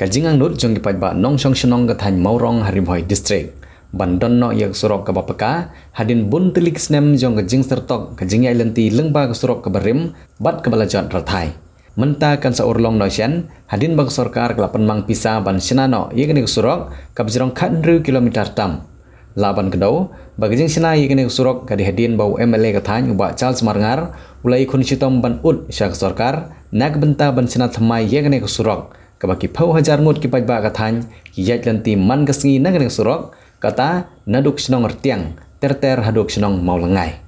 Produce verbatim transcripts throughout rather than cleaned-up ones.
Ka jingangnud jong ki paidbah nongshong shnong ka thaiñ Mawrong ha Ri Bhoi District ban don noh ïa ka surok kaba paka hadien bun tylli ki snem jong ka jingsyrtok ka jingïaid lynti lyngba ka surok kaba rim bad kaba la jot rathai. Mynta kan sa urlong noh shen hadien ba ka sorkar ka la pynmang pisa ban shna noh ïa kane ka surok kaba jrong khathynriew kilometer tam. Lah ban kdew ba ka jingshna ïa kane ka surok ka dei hadien ba u M L A ka thaiñ u Bah Charles Marngar u la ïakhun shitom ban ud sha ka sorkar na ka bynta ban shna thymmai ïa kane ka surok kaba ki phew hajar ngut ki paidbah ka thaiñ ki ïaid lynti man ka sngi na kane ka surok, kata naduh shnong Rtiang ter ter haduh shnong Mawlyngngai.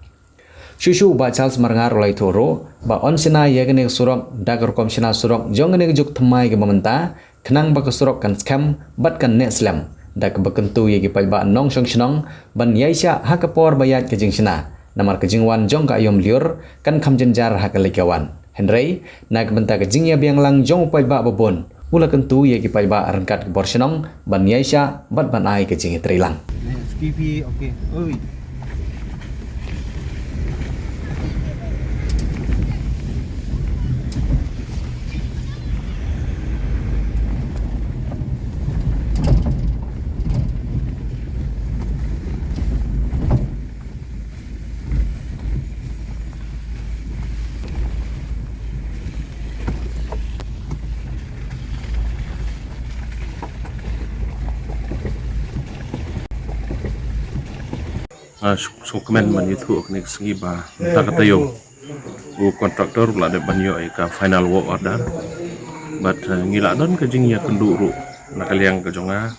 Shuh shuh u Bah Charles Marngar u la ïathuh ruh ba yn shna ïa kane ka surok da ka rukom shna surok jong kane ka juk thymmai kaba mynta khnang ba ka surok kan skhem bad kan neh slem, da kaba kyntu ïa ki paidbah nongshong shnong ban ïaishah ha ka por ba ïaid ka jingshna, namar ka jingwan jong ka aïom lyiur kan kham jynjar ha ka leit ka wan. Hynrei na ka bynta ka jingïabiang lang jong u paidbah babun, u la kyntu ïa ki paidbah ryngkat ki bor shnong ban ïaishah bad ban ai ka jingïatreilang. Skippy, okay. Oi. Ah, shu-, shu kmen ban ïathuh kane ka sngi ba mynta ka taïew u contractor u la dep ban ïoh ïa ka final work order. Bad, eh, ngi la don ka jingïakynduh ruh na ka liang ka jong nga,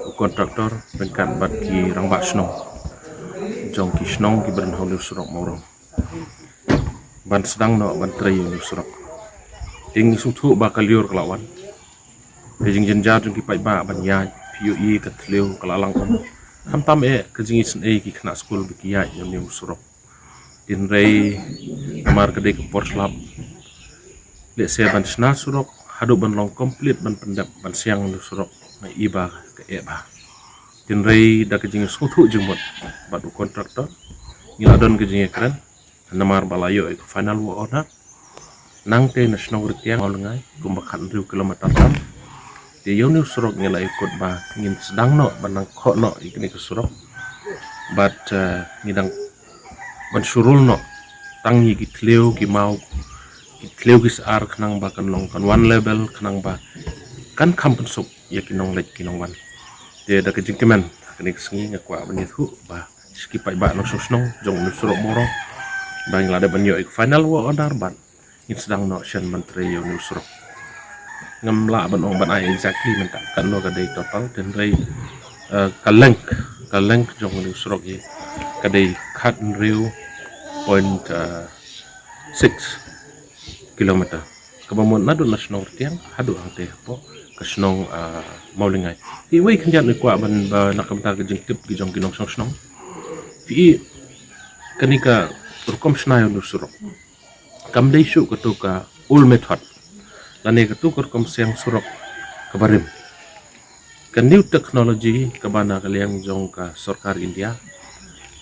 u contractor ryngkat bad ki rangbah shnong jong ki shnong kiba don ha une u surok Mawrong ban sdang noh ban trei ïa une u surok. Te ngi sngewthuh ba ka lyiur ka la wan. Ka jingjynjar jong ki paidbah ban ïaid, phi ïohi ka thliew ka la lang um. Khamtam eh ka jingisynei ki khynnah skul ba ki ïaid ïa une u surok. Hynrei namar ka dei ka por slap, lehse ban shna surok haduh ban long complete ban pyndep ban siang une u surok, nga i ba ka eh bha. Hynrei da ka jingsngewthuh jingmut bad u contractor, ngi la don ka jingïakren namar ba la ïoh ïa ka final work order. Nangta na shnong Rtiang Mawlyngngai kumba khathynriew kilometer tam. Te ïa une u surok ngi la ïakut ba ngin sdang noh ban nang khoh noh ïa kane ka surok. Bad, eh, ngi dang ban shu rul noh tang ïa ki thliew ki maw, ki thliew ki sar khnang ba kan long kan wan level khnang ba kan kham pynsuk ïa ki nongleit ki nongwan. Te da ka jingkmen ha kane ka sngi nga kwah ban ïathuh ba sha ki paidbah nongshong shnong jong une u surok Mawrong ba ngi la dep ban ïoh ïa ka final work order bad ngin sdang noh shen ban trei ïa une u surok. Ngam lah ban ong ban ai exactly mynta katno ka dei total, hynrei, eh, ka length, ka length jong une u surok hi ka dei khathynriew point, eh, six kilometer. Kaba mut naduh na shnong Rtiang haduh hangta hapoh ka shnong, ah, Mawlyngngai. Te iwei khyndiat nga kwah ban ba na ka bynta ka jingtip ki jong ki nongshong shnong. Phi i kane ka rukom shna ïa une u surok kam dei shuh katu ka old method lane katu ka rukom siang surok kaba rim. Ka new technology kaba na ka liang jong ka sorkar India,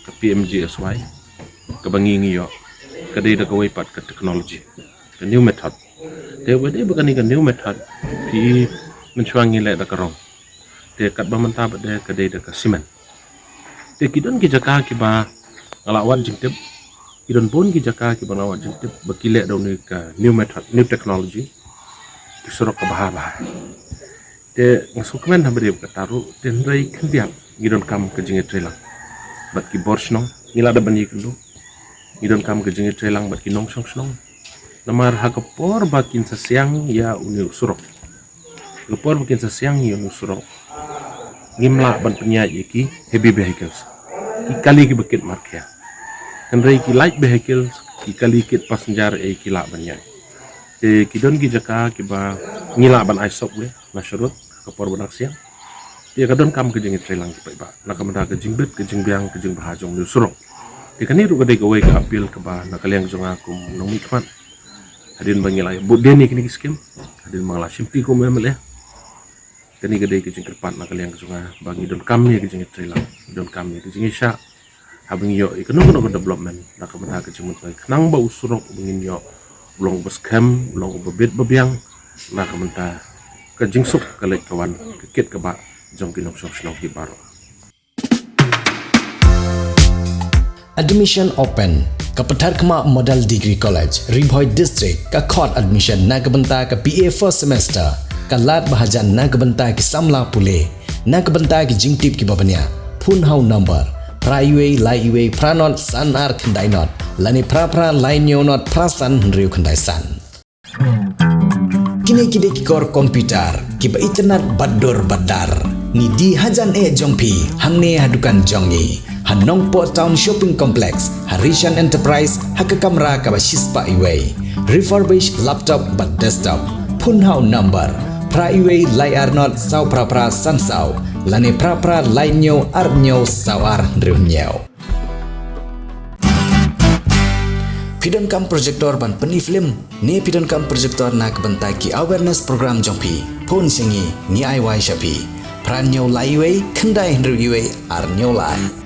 ka P M G S Y, kaba ngi ngi ïoh, ka dei da kawei pat ka technology, ka new method. Te wat dei ba kane ka new method, phi i mynshuwa ngi leh da ka rong. Te katba mynta pat de ka dei da ka cement. Te ki don ki jaka kiba nga la wad jingtip, ki don bun ki jaka kiba nga la wad jingtip ba ki leh da une ka new method, new technology, ki surok kaba bha bha. Te nga sngewkmen ha ba dei ba kata ruh, te hynrei khyndiat ngi donkam ka jingïatreilang bad ki bor shnong, ngi la dep ban ïakynduh, ngi donkam ka jingïatreilang bad ki nongshong shnong. Namar ha ka por ba kin sa siang ïa une u surok, ha ka por ba kin sa siang ïa une u surok, ngim lah ban pynïaid ïa ki heavy vehicles, ki kali kiba kit markhia. Hynrei ki light vehicles, ki kali kit passenger, eh, ki lah ban ïaid. Te ki don ki jaka kiba ngi lah ban ai subway na sharud ha ka por ba dang siang. Te ka donkam ka jingïatreilang ki paidbah na ka bynta ka jingbit, ka jingbiang, ka jingbha jong une u surok. Te kane ruh ka dei kawei ka appeal kaba na ka liang jong nga kum u nongmihkhmat, hadien ba ngi la ïa bud dien ïa kine ki skim, hadien ba nga la shim ti kum u M L A, kane ka dei ka jingkyrpad na ka liang jong nga ba ngi donkam ïa ka jingïatreilang, ngi donkam ïa ka jingïaishah haba ngi ïoh ïa kano kano ka development na ka bynta ka jingmyntoi, khnang ba u surok uba ngin ïoh u long uba skhem, u long uba bit ba biang na ka bynta Ka jingsuk ka leit ka wan, ka kit ka bah jong ki nongshong shnong ki baroh. Admission open. Ka Patharkhmah Model Degree College, Ri Bhoi District, ka khot admission na ka bynta ka B A first semester. Ka lad ba hajan na ka bynta ki samla pule. Na ka bynta ki jingtip kiba bniah, phone ha u number phra wei lai wei phra not san ar khyndai not, lane phra phra lai hynñiew not phra san hynriew khyndai san. Kine ki dei ki kor computer kiba itynnad bad dur bad dar. Ngi die hajan eh jong phi hangne ha dukan jong ngi, ha Nongpoh Town Shopping Complex, ha Rishan Enterprise, ha ka kamra kaba shispah wei. Refurbish laptop bad desktop. Phone ha u number phra wei lai ar not saw phra phra san saw, lane phra phra lai hynñiew ar hynñiew saw ar hynriew hynñiew. Phi donkam projector ban pyni film, ne phi donkam projector na ka bynta ki awareness program jong phi? Phone sha ngi, ngi ai wai sha phi. Phra hynñiew lai wei khyndai hynriew wei ar hynñiew lai.